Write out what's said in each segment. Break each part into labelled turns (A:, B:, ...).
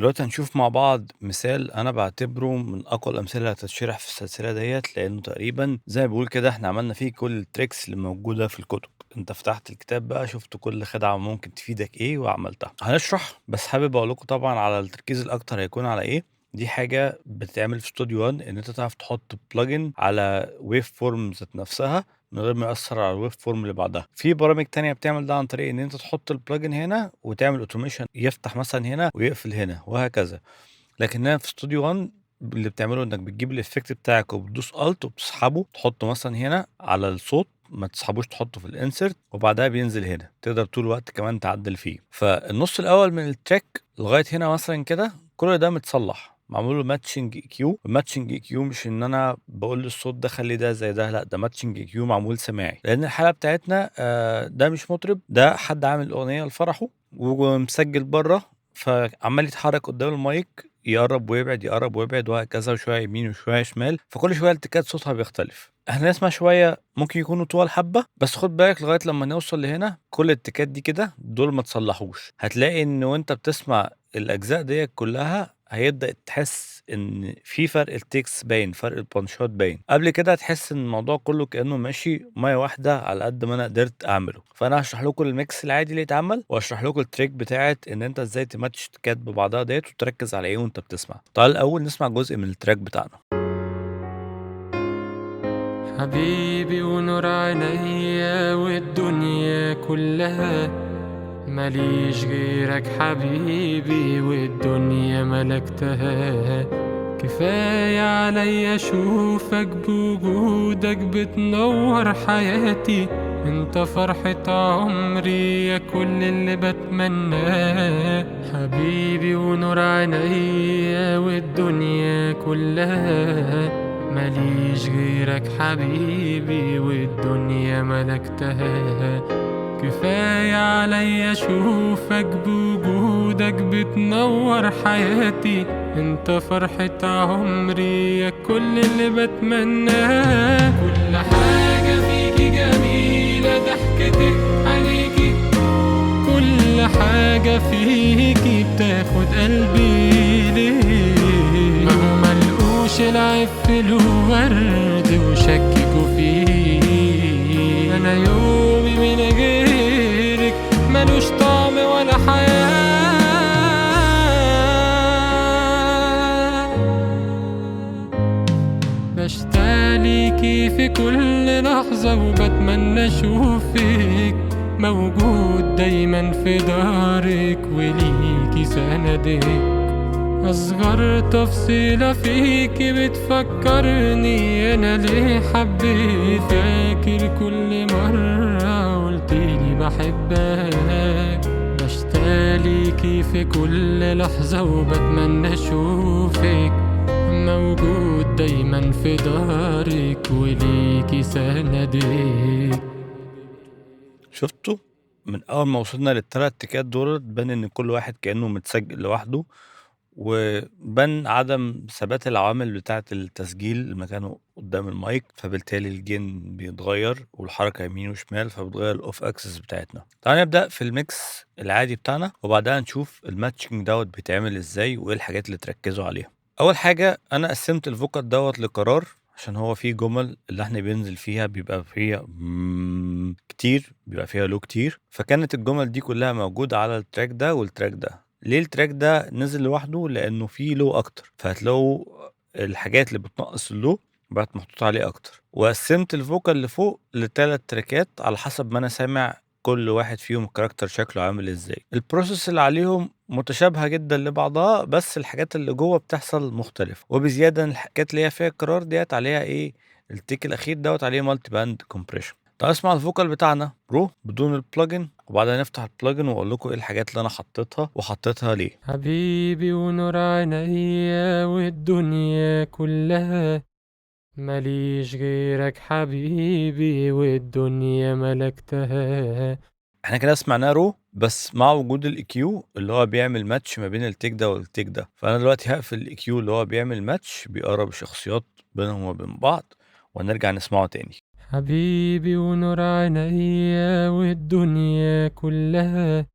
A: دلوقتي هنشوف مع بعض مثال انا بعتبره من اقوى الامثلة اللي هتتشرح في السلسلة ديت، لانه تقريبا زي ما بقول كده احنا عملنا فيه كل ال tricks اللي موجودة في الكتب. انت فتحت الكتاب بقى شفت كل خدعه ممكن تفيدك ايه وعملتها. هنشرح، بس حابب اقول لكم طبعا على التركيز الاكتر هيكون على ايه. دي حاجة بتتعمل في ستوديو 1، ان انت تعرف تحط plugin على waveform ذات نفسها من غير ما يأثر على ال waveform اللي بعدها. في برامج تانية بتعمل ده عن طريق ان انت تحط ال plugin هنا وتعمل automation يفتح مثلا هنا ويقفل هنا وهكذا. لكنها في ستوديو 1 اللي بتعمله انك بتجيب ال effect بتاعك وبتدوس Alt وبتسحبه تحطه مثلا هنا على الصوت، ما تسحبوش تحطه في ال insert، وبعدها بينزل هنا. تقدر طول الوقت كمان تعدل فيه. فالنص الاول من ال track لغاية هنا مثلا كده كل ده متصلح، معمول له matching EQ. ال matching EQ مش ان انا بقول للصوت ده خلي ده زي ده، لا ده matching EQ معمول سماعي، لان الحالة بتاعتنا ده مش مطرب، ده حد عامل اغنية لفرحه ومسجل بره، فعمال يتحرك قدام المايك، يقرب ويبعد يقرب ويبعد وهكذا، وشوية يمين وشوية شمال، فكل شوية التكات صوتها بيختلف. احنا نسمع شوية ممكن يكونوا طوال حبه، بس خد بالك لغاية لما نوصل لهنا كل التكات دي كده دول ما تصلحوش. هتلاقي ان وانت بتسمع الاجزاء دي كلها هيبدا تحس ان في فرق ال takes باين، فرق البانشات باين. قبل كده هتحس ان الموضوع كله كانه ماشي مية واحدة على قد ما انا قدرت اعمله. فانا هشرح لكم ال mix العادي اللي اتعمل، وهشرح لكم ال trick بتاعت ان انت ازاي تماتش تكات ببعضها ديت وتركز على ايه وانت بتسمع. تعال الاول نسمع جزء من ال track بتاعنا.
B: حبيبي ونور عينيا والدنيا كلها، ماليش غيرك حبيبي والدنيا ملكتها، كفاية عليا اشوفك بوجودك بتنور حياتي، انت فرحة عمري يا كل اللي بتمناه، حبيبي ونور عينيا والدنيا كلها، ماليش غيرك حبيبي والدنيا ملكتها، كفاية عليا اشوفك بوجودك بتنور حياتي، انت فرحة عمري يا كل اللي بتمناه، كل حاجة فيكي جميلة ضحكتك عليكي، كل حاجة فيكي بتاخد قلبي ليه، ما هو ملقوش العيب في الورد وشككوا فيه، انا يومي من غيرك ملوش طعم ولا حياة، بشتاق ليكي في كل لحظة وبتمنى اشوفك موجود دايما في دارك وليكي سندك، أصغر تفصيلة فيكي بتفكرني أنا ليه حبيت، فاكر كل مرة قلتيلي بحبك، بشتاق ليكي في كل لحظة وبتمنى أشوفك موجود دايما في دارك وليكي سندك.
A: شفتوا من أول ما وصلنا للتلات تكات دول بان إن كل واحد كأنه متسجل لوحده، وبان عدم ثبات العوامل بتاعة التسجيل اللي مكانه قدام المايك، فبالتالي ال gain بيتغير والحركة يمين وشمال، فبتغير ال off axis بتاعتنا. تعالى نبدأ في ال mix العادي بتاعنا وبعدها نشوف ال matching دوت بيتعمل ازاي وايه الحاجات اللي تركزوا عليها. اول حاجة انا قسمت ال vocal دوت لقرار، عشان هو فيه جمل اللي احنا بينزل فيها بيبقى فيها كتير، بيبقى فيها low كتير، فكانت الجمل دي كلها موجودة على ال track ده وال track ده. ليه ال track ده نزل لوحده؟ لانه فيه low اكتر، فهتلاقوا الحاجات اللي بتنقص ال low بقت محطوط عليه اكتر. وقسمت ال vocal اللي فوق لثلاث تراكات على حسب ما انا سامع كل واحد فيهم ال character شكله عامل ازاي. ال process اللي عليهم متشابهة جدا لبعضها، بس الحاجات اللي جوه بتحصل مختلفة، وبزياده الحاجات اللي هي فيها القرار ديت عليها ايه ال take الاخير دوت عليه multi-band compression. تعالوا اسمع ال vocal بتاعنا raw بدون ال plugin، وبعدها نفتح ال plugin واقول لكم ايه الحاجات اللي انا حطيتها وحطيتها ليه.
B: حبيبي ونور عينيا والدنيا كلها، ماليش غيرك حبيبي والدنيا ملكتها.
A: احنا كده سمعناه raw بس مع وجود ال EQ اللي هو بيعمل ماتش ما بين ال take ده وال take ده، فانا دلوقتي هقفل ال EQ اللي هو بيعمل ماتش بيقرب الشخصيات بينهم وبين بعض، ونرجع نسمعه تاني.
B: حبيبي ونور عينيا والدنيا كلها،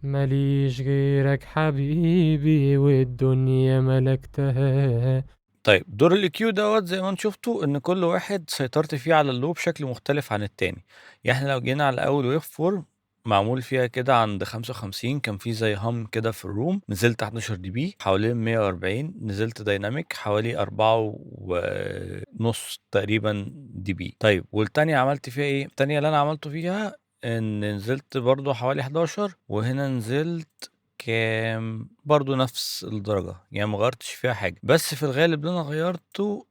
B: ماليش غيرك حبيبي والدنيا ملكتها.
A: طيب دور ال EQ دوت زي ما انتم شفتوا ان كل واحد سيطرت فيه على ال low بشكل مختلف عن التاني. يعني احنا لو جينا على اول waveform معمول فيها كده عند 55 كان في زي hum كده في ال room، نزلت 11 dB حوالين 140، نزلت dynamic حوالي 4.5 تقريبا dB. طيب والتانية عملت فيها ايه؟ التانية اللي انا عملته فيها ان نزلت برضو حوالي 11، وهنا نزلت كام برضو نفس الدرجة، يعني ما غيرتش فيها حاجة، بس في الغالب اللي انا غيرته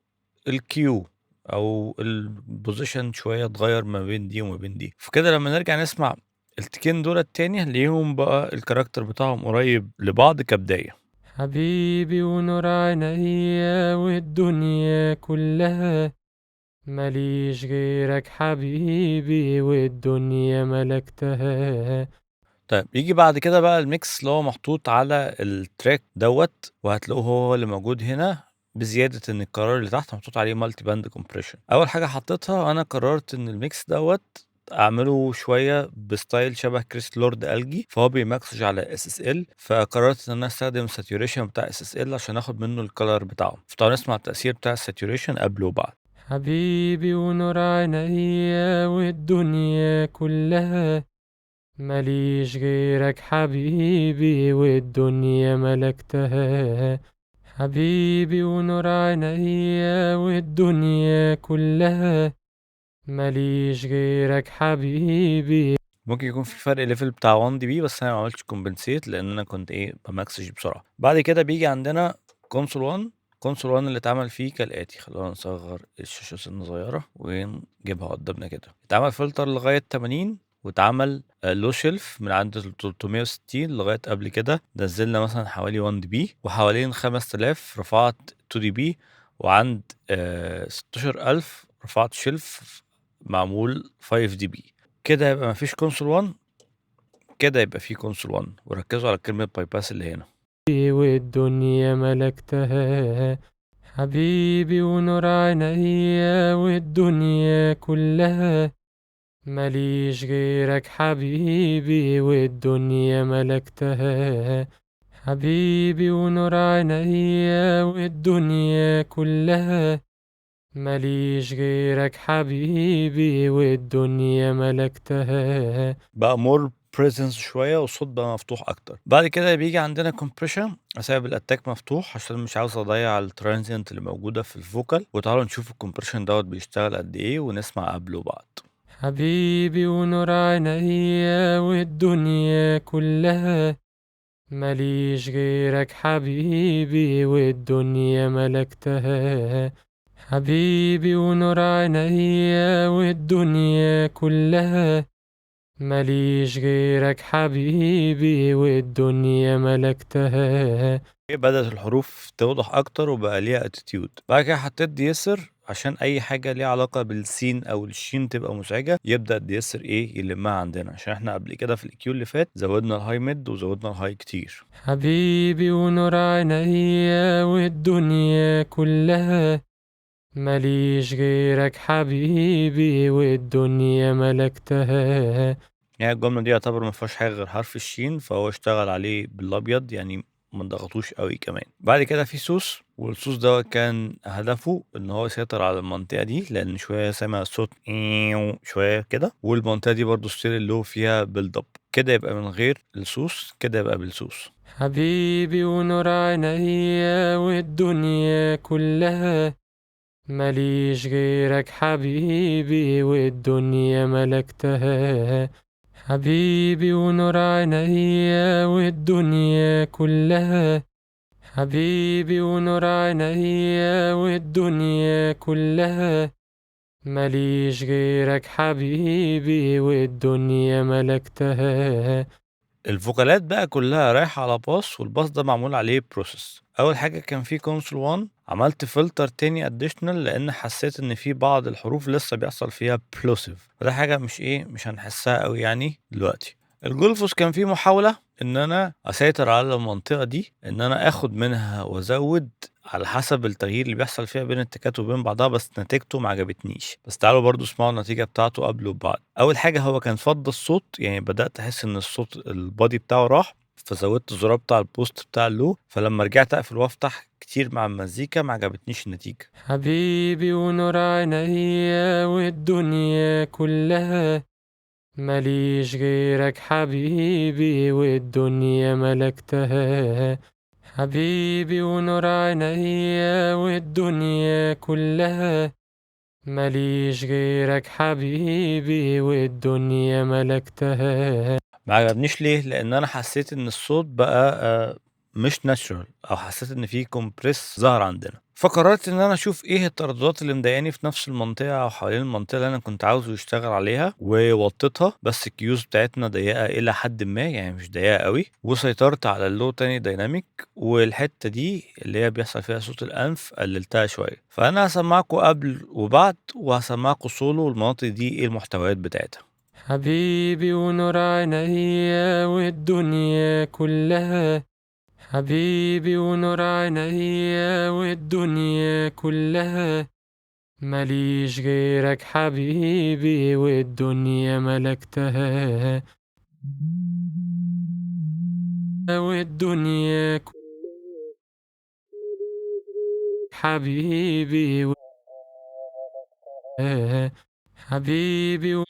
A: ال Q او ال position شوية اتغير ما بين دي وما بين دي. فكده لما نرجع نسمع التكين دول التاني هنلاقيهم بقى ال character بتاعهم قريب لبعض كبداية.
B: حبيبي ونور عينيا والدنيا كلها، ماليش غيرك حبيبي والدنيا ملكتها.
A: طيب يجي بعد كده بقى ال mix اللي هو محطوط على ال track دوت، وهتلاقوه هو اللي موجود هنا، بزيادة ان القرار اللي تحت محطوط عليه multi-band compression. اول حاجة حطيتها انا قررت ان ال mix دوت اعمله شوية ب style شبه Chris Lord-Alge، فهو بيماكسج على SSL، فقررت ان انا استخدم ال saturation بتاع SSL عشان اخد منه ال color بتاعه. فتعالوا نسمع التاثير بتاع ال saturation قبل وبعد.
B: حبيبي ونور عينيا والدنيا كلها، ماليش غيرك حبيبي والدنيا ملكتها. حبيبي ونور عينيا والدنيا كلها، ماليش غيرك حبيبي.
A: ممكن يكون في فرق level بتاع 1 dB، بس انا ما عملتش compensate لان انا كنت بماكسج بسرعة. بعد كده بيجي عندنا console 1. console 1 اللي اتعمل فيه كالاتي، خلونا نصغر الشاشة سنة صغيرة ونجيبها قدامنا كده. اتعمل فلتر لغاية 80، واتعمل low shelf من عند 360 لغاية قبل كده نزلنا مثلا حوالي 1 dB، وحوالين 5000 رفعت 2 dB، وعند 16000 رفعت shelf معمول 5 dB. كده يبقى مفيش console 1، كده يبقى في console 1. وركزوا على كلمة bypass اللي هنا.
B: والدنيا ملكتها، حبيبي ونور عينيا والدنيا كلها، ماليش غيرك حبيبي والدنيا ملكتها. حبيبي ونور عينيا والدنيا كلها، ماليش غيرك حبيبي والدنيا ملكتها.
A: بقى more presence شوية والصوت بقى مفتوح اكتر. بعد كده بيجي عندنا compression، اسيب ال attack مفتوح عشان مش عاوز اضيع ال transient اللي موجودة في ال vocal. وتعالوا نشوف ال compression دوت بيشتغل قد ايه ونسمع قبله وبعد.
B: حبيبي ونور عينيا والدنيا كلها، ماليش غيرك حبيبي والدنيا ملكتها. حبيبي ونور عينيا والدنيا كلها، ماليش غيرك حبيبي والدنيا ملكتها.
A: بدأت الحروف توضح أكتر وبقى ليها attitude. بعد كده حطيت de-esser عشان أي حاجة ليها علاقة بالسين أو الشين تبقى مزعجة، يبدأ ال de-esser يلمها عندنا، عشان احنا قبل كده في ال EQ اللي فات زودنا ال high mid وزودنا ال high كتير.
B: حبيبي ونور عينيا والدنيا كلها، ماليش غيرك حبيبي والدنيا ملكتها.
A: يعني الجملة دي يعتبر ما فيهاش حاجة غير حرف الشين، فهو اشتغل عليه بالأبيض، يعني ما ضغطوش قوي كمان. بعد كده في سوس، والسوس ده كان هدفه ان هو يسيطر على المنطقة دي، لان شوية سامع الصوت شوية كده، والمنطقة دي برضو still ال low فيها build up. كده يبقى من غير السوس، كده يبقى بالسوس.
B: حبيبي ونور عينيا والدنيا كلها، ماليش غيرك حبيبي والدنيا ملكتها. حبيبي ونور عينيا والدنيا كلها، حبيبي ونور عينيا والدنيا كلها، ماليش غيرك حبيبي والدنيا ملكتها.
A: ال vocal ات بقى كلها رايحة على bus، وال bus ده معمول عليه process. اول حاجة كان في console 1، عملت فلتر تاني additional لان حسيت ان في بعض الحروف لسه بيحصل فيها plosive، وده حاجة مش هنحسها قوي يعني دلوقتي. ال Gullfoss كان فيه محاولة ان انا اسيطر على المنطقة دي، ان انا اخد منها وازود على حسب التغيير اللي بيحصل فيها بين التكات وبين بعضها، بس نتيجته ما عجبتنيش. بس تعالوا برضو اسمعوا النتيجة بتاعته قبل وبعد. اول حاجة هو كان فض الصوت، يعني بدأت احس ان الصوت ال body بتاعه راح، فزودت الزرار بتاع ال boost بتاع ال low، فلما رجعت اقفل وافتح كتير مع المزيكا ما عجبتنيش النتيجة.
B: حبيبي ونور عينيا والدنيا كلها، ماليش غيرك حبيبي والدنيا ملكتها. حبيبي ونور عينيا والدنيا كلها، ماليش غيرك حبيبي والدنيا ملكتها.
A: ما عجبنيش ليه؟ لان انا حسيت ان الصوت بقى مش natural، او حسيت ان في compress ظهر عندنا، فقررت ان انا اشوف ايه الترددات اللي مضايقاني في نفس المنطقة او حوالين المنطقة اللي انا كنت عاوزه يشتغل عليها، ووطيتها، بس ال cues بتاعتنا ضيقه الى حد ما، يعني مش ضيقه قوي، وسيطرت على ال low تاني dynamic، والحتة دي اللي هي بيحصل فيها صوت الانف قللتها شوية. فانا هسمعكم قبل وبعد، وهسمعكم سولو المناطق دي ايه المحتويات بتاعتها.
B: حبيبي ونور عينيا والدنيا كلها، حبيبي ونور عينيا والدنيا كلها، ماليش غيرك حبيبي والدنيا ملكتها. والدنيا حبيبي حبيبي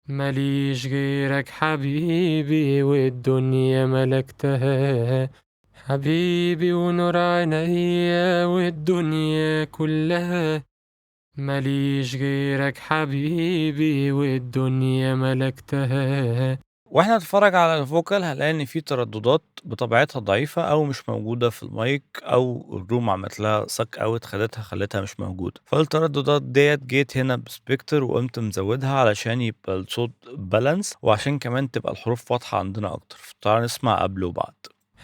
B: ماليش غيرك حبيبي والدنيا ملكتها. حبيبي ونور عينيا والدنيا كلها، ماليش غيرك حبيبي والدنيا ملكتها.
A: واحنا نتفرج على ال vocal هنلاقي ان في ترددات بطبيعتها ضعيفة او مش موجودة في المايك، او ال room عملت لها suck out خدتها خلتها مش موجودة. فالترددات ديت جيت هنا ب Spectre وقمت مزودها علشان يبقى الصوت balance، وعشان كمان تبقى الحروف واضحة عندنا اكتر. تعالوا نسمع قبل وبعد.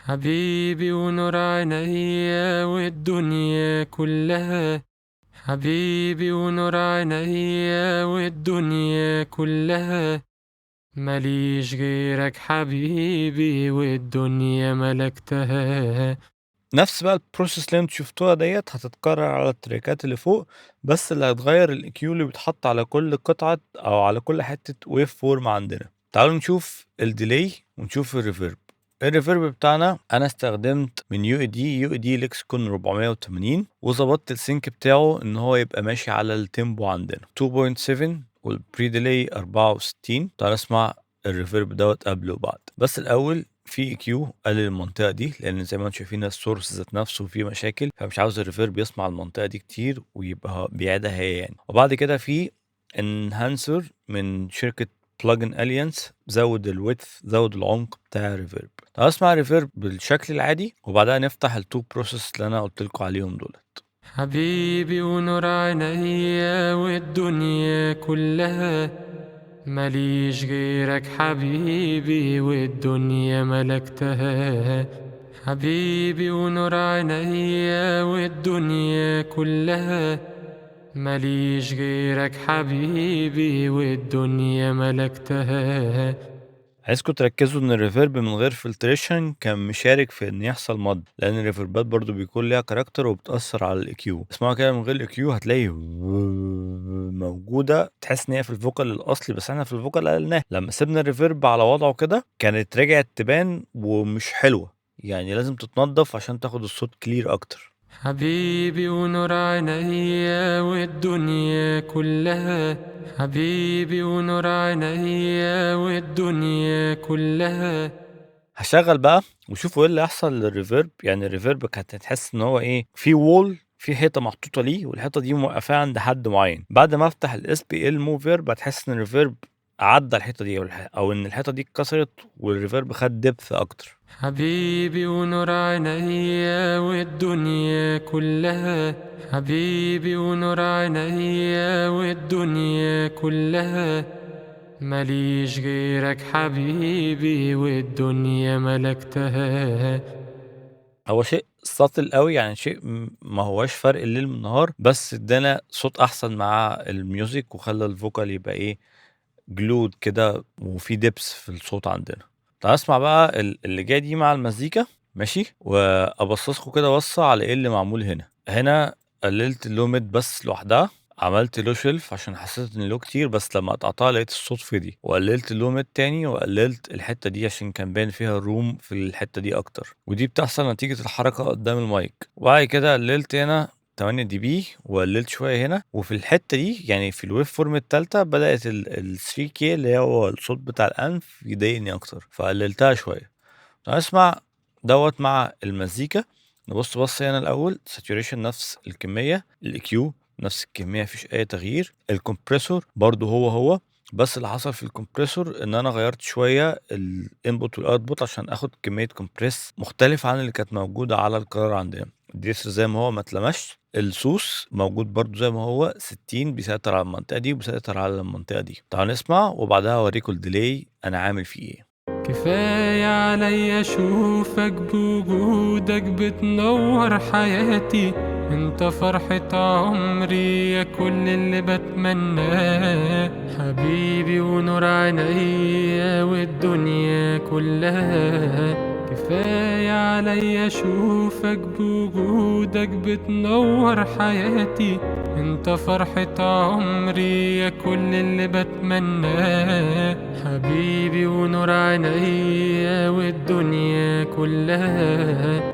B: حبيبي ونور عينيا والدنيا كلها، حبيبي ونور عينيا والدنيا كلها، ماليش غيرك حبيبي والدنيا ملكتها.
A: نفس بقى ال process اللي انتوا شفتوها ديت هتتكرر على التراكات اللي فوق، بس اللي هيتغير ال EQ اللي بيتحط على كل قطعه او على كل حتة waveform عندنا. تعالوا نشوف ال delay ونشوف ال reverb. ال reverb بتاعنا انا استخدمت من يو اي دي Lexicon 480، وظبطت ال sync بتاعه ان هو يبقى ماشي على ال tempo عندنا 2.7 وال pre-delay 64. تعالوا نسمع ال reverb دوت قبل وبعد. بس الاول في EQ قلل المنطقة دي، لان زي ما انتم شايفين ال source ذات نفسه فيه مشاكل، فمش عاوز ال reverb يسمع المنطقة دي كتير ويبقى بيعيدها هي يعني. وبعد كده في enhancer من شركة Plugin Alliance، زود ال width، زود العمق بتاع ال reverb. تعالوا اسمع ال reverb بالشكل العادي، وبعدها نفتح ال two process اللي انا قلت لكم عليهم دولت.
B: حبيبي ونور عينيا والدنيا كلها، ماليش غيرك حبيبي والدنيا ملكتها. حبيبي ونور عينيا والدنيا كلها، ماليش غيرك حبيبي والدنيا ملكتها.
A: عايزكم تركزوا ان ال reverb من غير filtration كان مشارك في ان يحصل mud، لان ال reverb ات برضو بيكون ليها character وبتاثر على ال EQ. اسمعوا كده من غير ال EQ هتلاقي موجودة، تحس ان هي في ال vocal الاصلي، بس احنا في ال vocal قللناه. لما سيبنا ال reverb على وضعه كده كانت رجعت تبان ومش حلوة، يعني لازم تتنضف عشان تاخد الصوت clear اكتر.
B: حبيبي ونور عينيا والدنيا كلها، حبيبي ونور عينيا والدنيا كلها.
A: هشغل بقى وشوفوا ايه اللي هيحصل لل reverb. يعني ال reverb كانت هتحس ان هو ايه، في wall، في حيطة محطوطة ليه، والحيطه دي موقفاها عند حد معين. بعد ما افتح ال SPL Moverb هتحس ان ال reverb عدى الحيطة دي، او ان الحيطة دي اتكسرت وال reverb خد depth اكتر.
B: حبيبي ونور عينيا والدنيا كلها، حبيبي ونور عينيا والدنيا كلها، ماليش غيرك حبيبي والدنيا ملكتها.
A: هو شيء subtle قوي، يعني شيء ما هواش فرق الليل من النهار، بس ادانا صوت احسن مع ال music وخلى ال vocal يبقى ايه glued كده وفي depth في الصوت عندنا. تعال اسمع بقى اللي جاي دي مع المزيكا، ماشي، وابصصكوا كده بصة على ايه اللي معمول هنا. هنا قللت ال low mid بس لوحدها، عملت low shelf عشان حسيت ان low كتير، بس لما قطعتها لقيت الصوت فضي، وقللت ال low mid تاني، وقللت الحتة دي عشان كان باين فيها ال room في الحتة دي اكتر، ودي بتحصل نتيجة الحركة قدام المايك. وبعد كده قللت هنا 8 dB وقللت شوية هنا، وفي الحتة دي يعني في ال waveform الثالثة بدات ال 3 K اللي هو الصوت بتاع الانف يضايقني اكتر، فقللتها شوية. اسمع دوت مع المزيكا. نبص بص هنا الاول، saturation نفس الكمية، ال EQ نفس الكمية، مفيش اي تغيير. ال compressor برضو هو هو، بس اللي حصل في ال compressor ان انا غيرت شوية ال input وال output عشان اخد كمية compress مختلفة عن اللي كانت موجودة على القرار عندنا. ال de-esser زي ما هو ما اتلمش، السوس موجود برضو زي ما هو 60، بيسيطر على المنطقة دي وبيسيطر على المنطقة دي. تعالوا نسمع وبعدها اوريكم ال delay انا عامل فيه ايه.
B: كفاية عليا اشوفك بوجودك بتنور حياتي، انت فرحة عمري يا كل اللي بتمناه، حبيبي ونور عينيا والدنيا كلها. كفاية عليا اشوفك بوجودك بتنور حياتي، انت فرحة عمري يا كل اللي بتمناه، حبيبي ونور عينيا والدنيا كلها.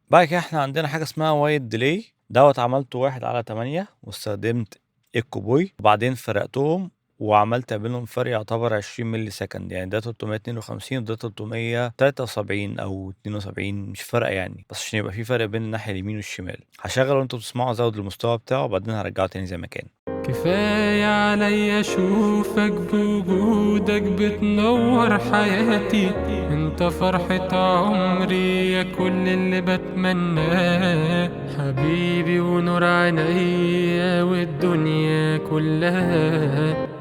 A: بعد كده احنا عندنا حاجة اسمها wide delay، دوت عملته 1/8 واستخدمت EchoBoy، وبعدين فرقتهم وعملت بينهم فرق يعتبر 20 millisecond، يعني ده 352 وده 373 او 72، مش فارقه يعني، بس عشان يبقى في فرق بين الناحية اليمين والشمال. هشغل وانتوا بتسمعوا، ازود المستوى بتاعه وبعدين هرجعه تاني زي ما كان.
B: كفاية عليا اشوفك بوجودك بتنور حياتي، انت فرحة عمري يا كل اللي بتمناه، حبيبي ونور عينيا والدنيا كلها.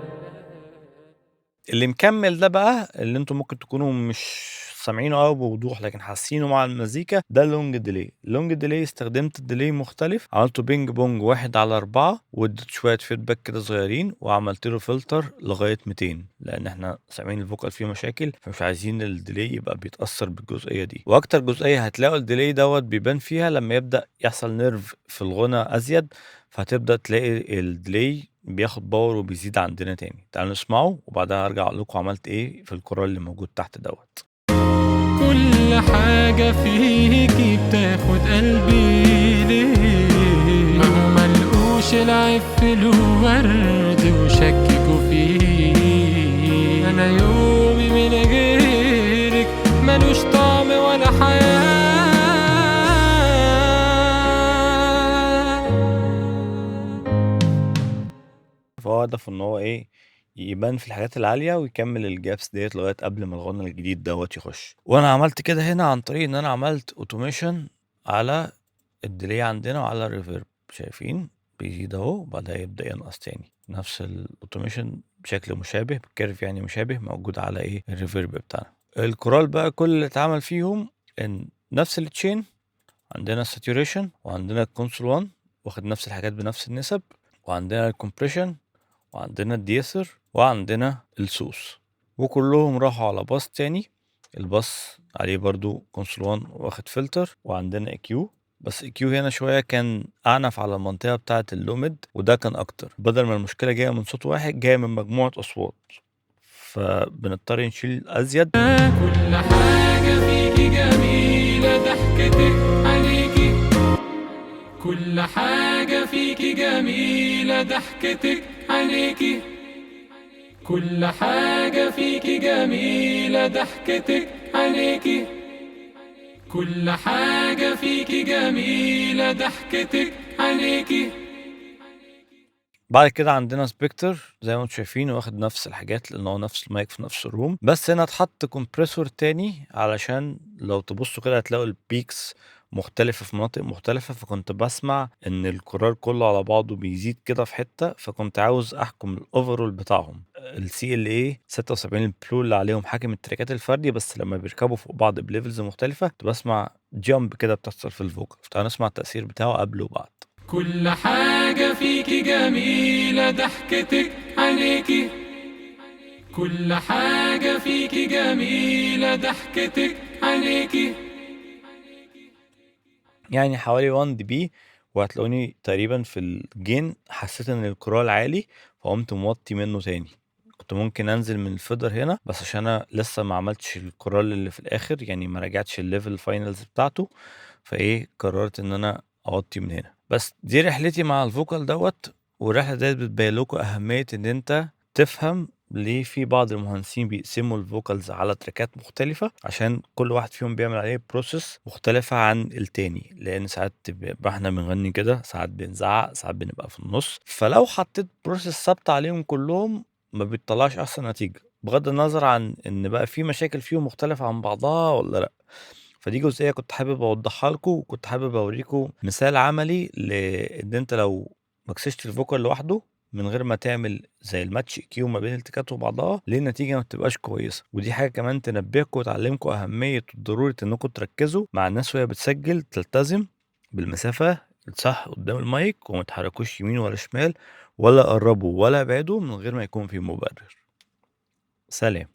A: اللي مكمل ده بقى اللي انتوا ممكن تكونوا مش سامعينه قوي بوضوح لكن حاسينه مع المزيكا، ده long delay. long delay استخدمت delay مختلف، عملته ping pong 1/4 واديت شوية feedback كده صغيرين، وعملت له فلتر لغاية 200 لان احنا سامعين ال vocal فيه مشاكل، فمش عايزين ال delay يبقى بيتاثر بالجزئيه دي. واكتر جزئية هتلاقوا ال delay دوت بيبان فيها لما يبدا يحصل nerve في الغنى ازيد، فهتبدا تلاقي ال delay بياخد power وبيزيد عندنا تاني. تعالوا نسمعه وبعدها هرجع اقول لكم عملت ايه في الكورال اللي موجود تحت دوت.
B: كل حاجة فيكي بتاخد قلبي ليه، ما هو ملقوش العيب في الورد وشككوا فيه، أنا يومي من غيرك ملوش طعم ولا حياة.
A: فهو هدفه ان هو ايه، يبان في الحاجات العالية ويكمل ال gaps ديت لغاية قبل ما الغنى الجديد دوت يخش. وانا عملت كده هنا عن طريق ان انا عملت automation على ال delay عندنا وعلى ال reverb، شايفين بيزيد اهو وبعدها يبدا ينقص تاني. نفس ال automation بشكل مشابه بال curve يعني مشابه موجود على ايه ال reverb بتاعنا. الكورال بقى كل اللي اتعمل فيهم ان نفس ال chain، عندنا ال saturation وعندنا ال console 1 واخد نفس الحاجات بنفس النسب، وعندنا ال compression وعندنا ال de-esser وعندنا السوس، وكلهم راحوا على باص تاني. الباص عليه برضو console 1 واخد فلتر، وعندنا EQ، بس EQ هنا شوية كان اعنف على المنطقة بتاعه ال low mid، وده كان اكتر. بدل ما المشكلة جاية من صوت واحد جاية من مجموعة اصوات، فبنضطر نشيل ازيد.
B: كل حاجة فيكي جميلة ضحكتك عليكي، كل حاجة فيكي جميلة ضحكتك عليكي، كل حاجة فيكي جميلة ضحكتك عليكي، كل حاجة فيكي جميلة ضحكتك عليكي.
A: بعد كده عندنا Spectre زي ما انتم شايفين واخد نفس الحاجات لان هو نفس المايك في نفس ال room، بس هنا اتحط compressor تاني علشان لو تبصوا كده هتلاقوا ال peaks مختلفة في مناطق مختلفة، فكنت بسمع ان الكورال كله على بعضه بيزيد كده في حتة، فكنت عاوز احكم ال overall بتاعهم. ال CLA 76 ال Blue اللي عليهم حاكم التراكات الفردي، بس لما بيركبوا فوق بعض ب levels مختلفة كنت بسمع jump كده بتحصل في ال vocal. تعالوا نسمع التأثير بتاعه قبل وبعد.
B: كل حاجة فيكي جميلة، ضحكتك عينيكي. كل حاجة فيكي جميلة، ضحكتك عينيكي.
A: يعني حوالي 1 dB، وهتلاقوني تقريبا في ال gain حسيت ان الكورال عالي فقمت موطي منه تاني. كنت ممكن انزل من ال fader هنا، بس عشان انا لسه ما عملتش الكورال اللي في الاخر، يعني ما رجعتش ال level finals بتاعته، فايه قررت ان انا اوطي من هنا. بس دي رحلتي مع ال vocal دوت، والرحلة ديت بتبين لكم اهمية ان انت تفهم ليه في بعض المهندسين بيقسموا ال vocals على تراكات مختلفة، عشان كل واحد فيهم بيعمل عليه process مختلفة عن التاني. لأن ساعات بيبقى احنا بنغني كده، ساعات بنزعق، ساعات بنبقى في النص، فلو حطيت process ثابتة عليهم كلهم ما بتطلعش أحسن نتيجة، بغض النظر عن إن بقى في مشاكل فيهم مختلفة عن بعضها ولا لأ. فدي جزئية كنت حابب أوضحها لكم، وكنت حابب أوريكم مثال عملي لإن أنت لو مكسشت ال vocal لوحده من غير ما تعمل زي ال match EQ ما بين التراكات وبعضها، ليه النتيجة ما بتبقاش كويسة. ودي حاجة كمان تنبهكم وتعلمكم أهمية وضرورة إنكم تركزوا مع الناس وهي بتسجل، تلتزم بالمسافة الصح قدام المايك، وما تحركوش يمين ولا شمال ولا قربوا ولا ابعدوا من غير ما يكون في مبرر. سلام.